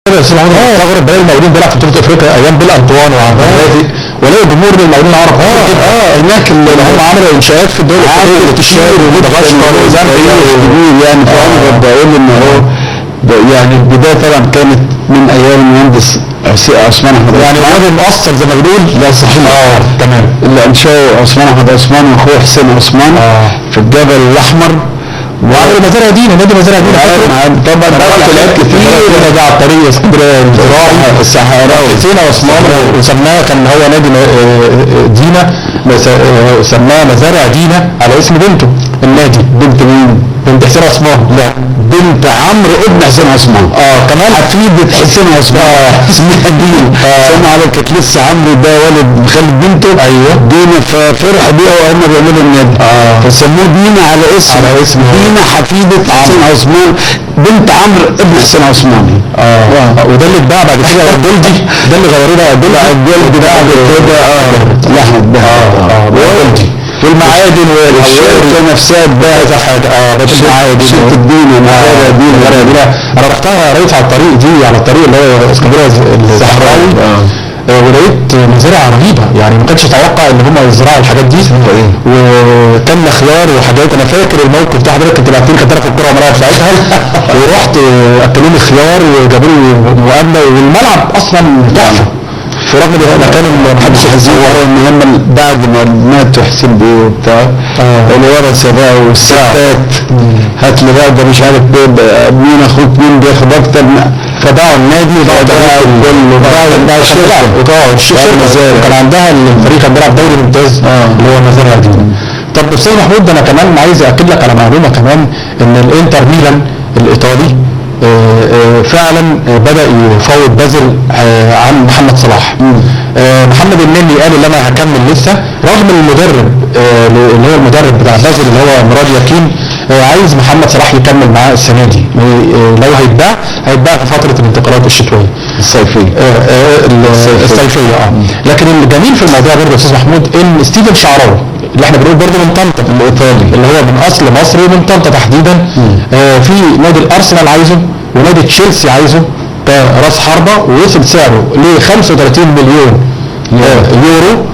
استاذ عمر استغرب بلاقي المقاولين بيلعب في بطوله افريقيا ايام بيل انطوان وعبد الرازق، ولاقي جمهور المقاولين العرب هناك اللي هم عملوا انشاءات في الدول الافريقية وتشير ومدغشقر وزامبيا يعني. فانا بقول ان هو يعني البداية طبعا كانت من ايام المهندس عثمان احمد، يعني الراجل مؤثر زي ما بنقول. لا صحيح تمام. اللي انشاه عثمان احمد عثمان واخوه حسين عثمان في الجبل الاحمر، وعملوا مزارع دينا، نادي مزارع دينا طبعا رحت لعبت كتير ده على الطريق اسكندرية الزراعي الصحراوي حسين عثمان، وسماه كان هو نادي دينا، سماه مزارع دينا على اسم بنته النادي. بنت مين؟ بنت حسين عثمان. لا، بنت عمرو ابن حسين عثمان. كمان حفيدة حسين عثمان اسمها دينا. سمع على كانت لسه عمرو ده والد خالد بنته. ايوه دينا، ففرح بيها وهم بيعملوا النادي فسموه دينا على اسم دينا حفيدة حسين عثمان بنت عمرو ابن حسين عثمان. وده اللي اتباع بعد كده جولدي، ده اللي غيروه بقى جولدي بعد كده لاحمد جولدي والمعادن والشركة نفسها اتباعت حاجة. المعادن شركة دينا مزارع دينا. انا رحتها يا ريس على الطريق دي، على الطريق اللي هو اسكندرية الصحراوي، ولقيت مزارع رهيبة، يعني ما كانش اتوقع ان هم يزرعوا الحاجات دي، وكان خيار وحاجات. انا فاكر الموقف ده، حضرتك كنت بعت لي، كنت انا في الكورة وملاعب ساعتها، ورحت اكلوا لي خيار وجابوا لي مقابله، والملعب اصلا تحفة في رغم ان مكان محدش يحزين. هو ان هم بعد ما ماتوا حسين بيه وبتاع الورثة بقى والستات هات لي بقى ده مش عارف مين اخوك مين بياخد اكتر، فباعوا النادي وباعوا كله، باعوا الشركة وباعوا الشركة. كان عندها الفريق كان بيلعب دوري ممتاز اللي هو مزارع دينا. طب استاذ محمود، انا كمان عايز اكد لك على معلومة كمان، ان الانتر ميلان الايطالي فعلا بدأ يفاوض بازل عن محمد صلاح. محمد النني قال ان انا هكمل لسه، رغم المدرب اللي هو المدرب بتاع بازل اللي هو مراد يقين عايز محمد صلاح يكمل معاه السنة دي، لو هيتباع هيتباع في فترة الانتقالات الشتوية الصيفية الصيفية. لكن الجميل في الموضوع برضه يا استاذ محمود ان ستيفن شعراوي اللي احنا بنقول برضه من طنطا الايطالي، اللي هو من اصل مصري ومن طنطا تحديدا، في نادي الارسنال عايزه ونادي تشيلسي عايزه كراس حربه، ووصل سعره ل 35 مليون يورو،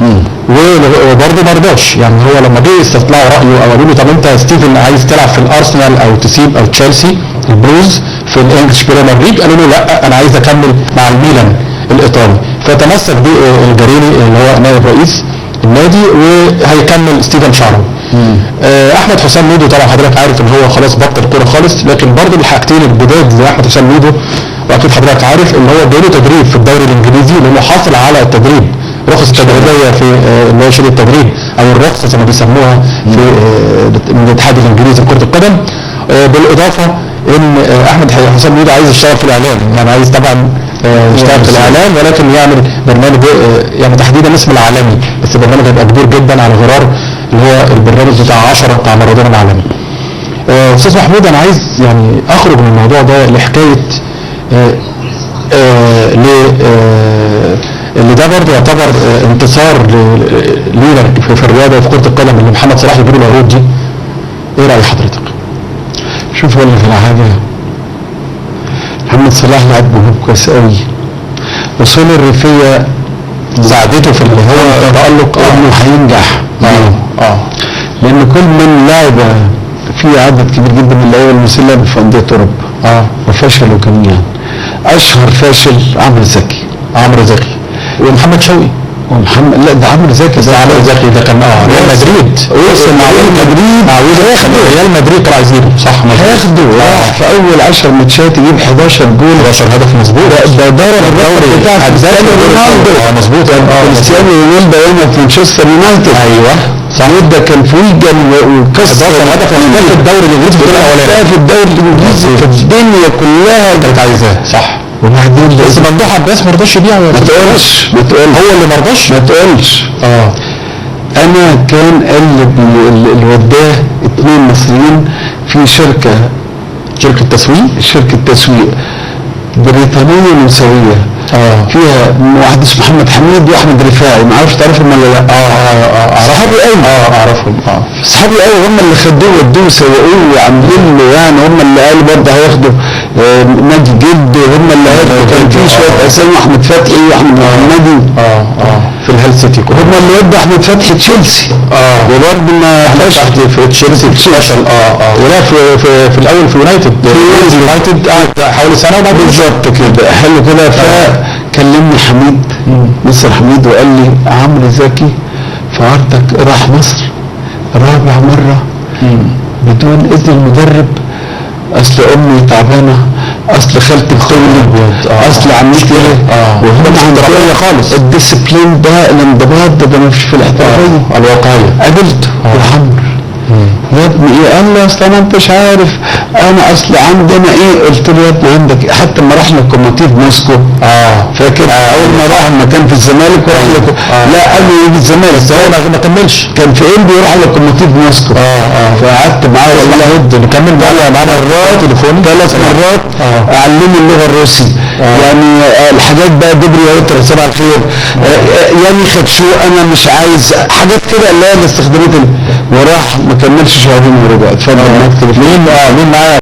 وبرضه ما رضاش. يعني هو لما جه استطلعوا رايه او قالوا له طب انت يا ستيفن عايز تلعب في الارسنال او تسيب او تشيلسي البلوز في ال English Premier League، قالوا له لا انا عايز اكمل مع الميلان الايطالي، فتمسك بالجريني اللي هو نائب رئيس النادي وهيكمل ستيفن شعراوي. احمد حسام ميدو طبعا حضرتك عارف ان هو خلاص بطل كورة خالص، لكن برضه الحاجتين الجداد لاحمد حسام ميدو، واكيد حضرتك عارف ان هو جاله تدريب في الدوري الانجليزي، لانه حاصل على التدريب رخص تدريبية في اللي هو شهادة التدريب او الرخصة زي ما بيسموها في من الاتحاد الانجليزي لكرة القدم. بالاضافة ان احمد حسام ميدو عايز يشتغل في الاعلام، يعني عايز طبعا يشتغل في الاعلام، ولكن يعمل برنامج يعني تحديدا اسم العالمي، بس البرنامج هيبقى كبير جدا على غرار اللي هو البرنامج بتاع 10 بتاع مارادونا العالمي. استاذ محمود، انا عايز يعني اخرج من الموضوع ده لحكاية اللي ده برضه يعتبر انتصار لينا في الرياضة وفي كره القدم، اللي محمد صلاح يجيب العروض دي. ايه راي حضرتك؟ شوف اقول لك على حاجة، محمد صلاح لعب موهوب كويس قوي، وصول الريفية ساعدته في اللي هو التألق انه هينجح. لان كل من لعب في عدد كبير جدا من اللعيبة المصريين لعبوا في اندية اوروبا وفشلوا جميعا. اشهر فاشل عمرو زكي. عمرو زكي ومحمد شوقي ومحمد، لا ده عمرو زكي، ده عمرو زكي ده كان ريال مدريد، وصل مع ريال مدريد، ريال مدريد طلع zero صح، هياخده راح في اول 10 ماتشات يجيب 11 جول، 11 هدف مظبوط، ده ضرب الرقم بتاع كريستيانو رونالدو. مظبوط، كريستيانو رونالدو يوم في مانشستر يونايتد. ايوه صح، ده كان في ويجن وكسر 11 هدف في الدوري الانجليزي، في الدوري الانجليزي في الدنيا كلها كانت عايزاه صح. وبعدين بس ممدوح عباس ما رضاش يبيع. ما تقولش، ما تقولش هو اللي ما رضاش، ما تقولش. انا كان اللي وداه 2 مصريين في شركة تسويق، شركة تسويق بريطانية نمساويه، فيها واحد اسمه محمد حميد واحمد رفاعي، ما اعرفش تعرفهم ولا لا؟ صحابي قوي. اعرفهم. صحابي قوي، هم اللي خدوه ودوه وسوقوه وعاملين له، يعني هم اللي قالوا برضه هياخدوا نادي جد، وهم اللي هياخدوا، كان في شوية اسامي، احمد فتحي واحمد محمدي في الهال سيتي، هم اللي ودوا احمد فتحي تشيلسي. وبرضه ما فشل في تشيلسي، فشل. ولا في الاول في يونايتد، في يونايتد قعد حوالي سنة وبعد بالظبط كده. حلو كده. فكلمني حميد، مستر حميد، وقال لي عمرو زكي في عرضك راح مصر رابع مرة بدون اذن المدرب، اصل امي تعبانة، اصل خالتي بتولد، اصل عمتي، وهم عندهم خالص ال discipline ده، الانضباط ده ما فيش في الاحترافية الواقعية. قابلته يا عمرو يا ابني ايه؟ قال لي اصل انا مش عارف، انا اصل عندنا ايه؟ قلت له يا ابني عندك إيه؟ حتى لما راح لوكوموتيف موسكو، فاكر اول ما راح لما كان في الزمالك وراح لا قبل يجي الزمالك، بس هو ما كملش، كان في انبي وراح لوكوموتيف موسكو. فقعدت معاه والله نكمل معانا تليفون 3 مرات، علمني اللغة الروسي، يعني الحاجات بقى доброе утро صباح الخير، يعني خدشو انا مش عايز حاجات كده اللي هي الاستخدامات، وراح ما كملش شهرين ورجع. اتفضل. مين معايا؟